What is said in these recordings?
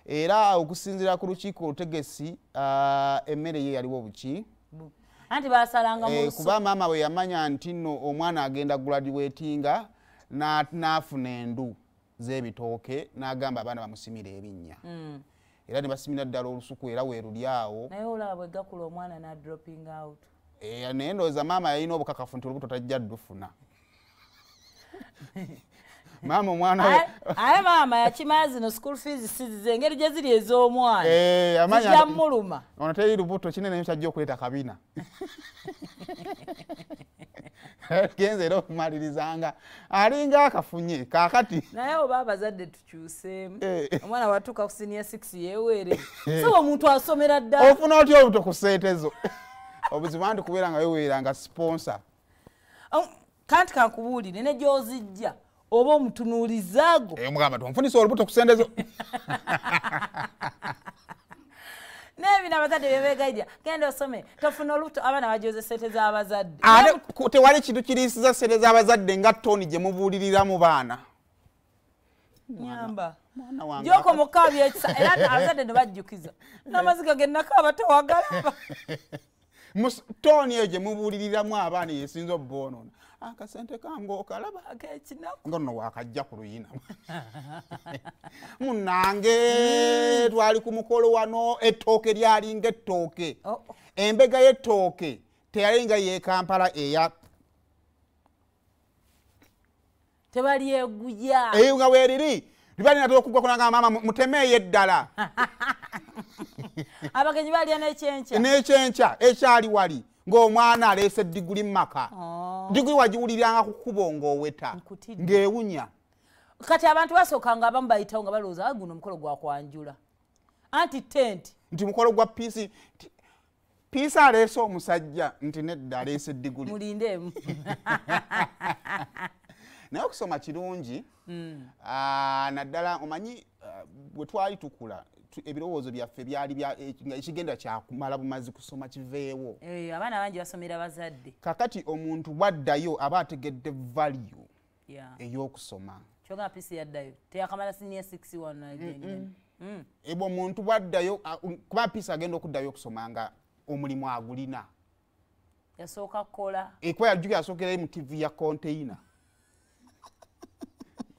Era okusinziira ku lukiiko olutegesi, emmere ye yaliwo buki. Anti basalanga mu lusuku. Kuba maama bwe yamanya nti nno omwana agenda graduatinga, n'afuna endu z'ebitooke, n'agamba abaana bamusimire ebinnya. Era ne basimira ddala olusuku era weeruli awo. Naye olaba bwe gakula omwana n'a dropping out. Naye ndowooza maama yalina obukakafu nti olubuto tajja ddufuna. Maama omwana we Aye maama yakimanya zino school fees sizize engeri gye ziri ez'omwana. Zijja mmuluma. Ono teri lubuto kinene nnyo kyajja okuleeta kabina. Genze era okumaliriza alinga akafunye kaakati. Naye oba abazadde tukyuseemu. Omwana watuuka ku senior 6 yeeweerera. So omuntu asomera ddala. Ofuna otya olubuto ku ssente zo? Obuzibu anti kubeera nga weeweera nga sponsor. Kanti kankubuulire ne gy'ozijja oba omutunuulizaago. Omugamba tonfunisa olubuto ku ssente zo. N'ebino abazadde bye beegayirira, genda osome, tofuna olubuto, abaana bajoze ssente z'abazadde. Ate tewali kintu kiriisiza ssente z'abazadde nga ttoni gye mubuulirira mu baana. Nyamba. Gy'okoma okukaabya ekisa, era abazadde ne bajjukiza. N'amaziga ge nnakaaba tewagalaba. Ttoni eyo gye mubuuliriramu abaana yesinza obboonoona. Akasente kange okalaba. Ak'ekinaku. Nga nno waakajja ku luyina. Munnange twali ku mukolo wano, ettooke lyalinga ettooke. Embega y'ettooke teyalinga y'e Kampala eya Tebalyeguya. Eyo nga weeriri. Liba linatera okugwa kunagamba maama mutemeeyo eddala. Abagenyi balya n'ekyenkya. N'ekyenkya ekyali wali ng'omwana aleese diguli mu maka. Diguli wagiwuliranga ku kkubo ng'oweta, ng'ewunya. Kati abantu basooka nga abamu bayitawo nga balowooza, guno omukolo gwa kwanjula. Anti tent. Nti mukolo gwa peace, peace aleese omusajja nti nedda aleese diguli. Mulindeemu. Naye okusoma kirungi, naddala omanyi bwe twali tukula, ebirowoozo byaffe byali nga ekigenda kya kumala bumazi kusoma kiveewo. Abaana bangi basomera bazadde. Kakati omuntu bw'addayo aba ategedde value ey'okusoma. Kyokka peace yaddayo, teyakamala senior 6 wano agenda. Ebo omuntu bw'addayo, kuba peace agenda okuddayo okusoma nga omulimu agulina. Yasooka kukola. Kuba yajjukira yasookerayo mu TV ya container.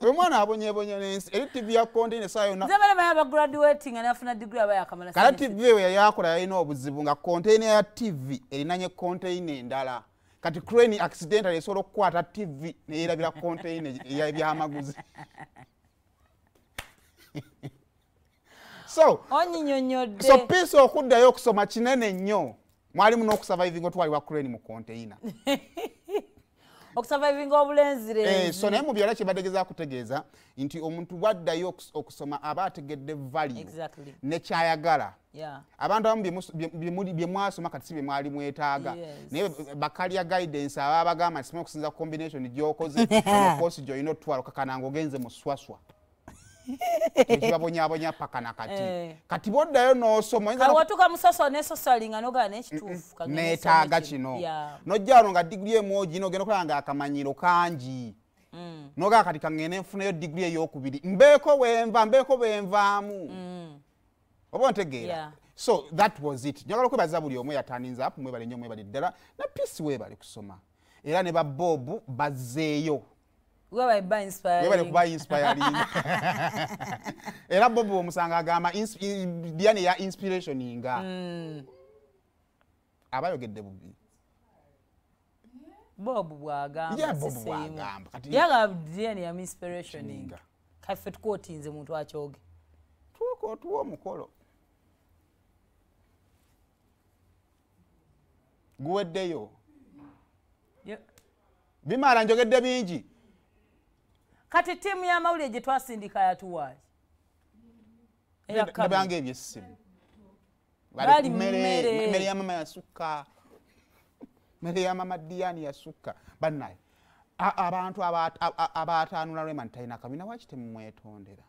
Omwana abonyeebonye n'ensi, eri TV ya container essaawa yonna. Nze bala baba graduating nga n'afuna degree aba yakamala Kale senior TV we yali akola yalina obuzibu nga container ya TV erinanye container endala. Kati crane accidentally esobola okukwata TV ne yeerabira container ey'ebyamaguzi. Onyinyonnyodde. So peace okuddayo okusoma kinene nnyo. Mwalimu n'okusurvivinga otwalibwa crane mu container. Okusurvivinga obulenzirenzi. So naye mu byonna kye mbadde ngezaako kutegeeza nti omuntu bw'addayo okusoma aba ategedde value ne ky'ayagala. Abantu abamu bye mwasoma kati si bye mwali mwetaaga. Naye bakalya guidance aba bagamba nti simanyi okusinza combination gy'okoze, eno course gy'olina otwala okakana ng'ogenze mu swaswa. Ekibabonyaabonya paka na kati. Kati bw'oddayo n'osoma, oyinza Kale watuuka mu swaswa ne sosalinga n'ogaana n'ekituufu, kagende Neetaaga nsome kino. kino. N'ojja wano nga diguli emu ogina, ogenda okulaba nga akamanyiro kangi. N'ogaa kati kangende nfuneyo diguli ey'okubiri. Mbeeko bwe nva, mbeeko bwe nvaamu. Oba ontegeera? So that was it. Njagala okwebaza buli omu eyataninze up, mwebale nnyo, mwebale ddala. Na peace weebale kusoma. Era ne ba Bob bazzeeyo. Webale kuba inspiring. Webale kuba inspiring. Era Bob omusanga agamba, Diane ya inspiration nga. Abayogedde bubi. Bob bw'agamba, Yeah, Bob si bw'agamba. same. Kati Yagamba Diane ya inspiration Nga. nga. Kaffe tukwotinze muntu akyoge. Tuuka otuwa omukolo. Guweddeyo. Bimala njogedde bingi. Kati ttiimu y'amawulire gye twasindika yatuwa ki? Eya Ndabanga Kabiri. eby'essimu. Bali mu Mmere, mmere. mmere ya mama yasukka. Mmere ya mama Diane yasukka. Bannaye, abantu abaataanula Rema nti talina kabina, lwaki temumwetondera?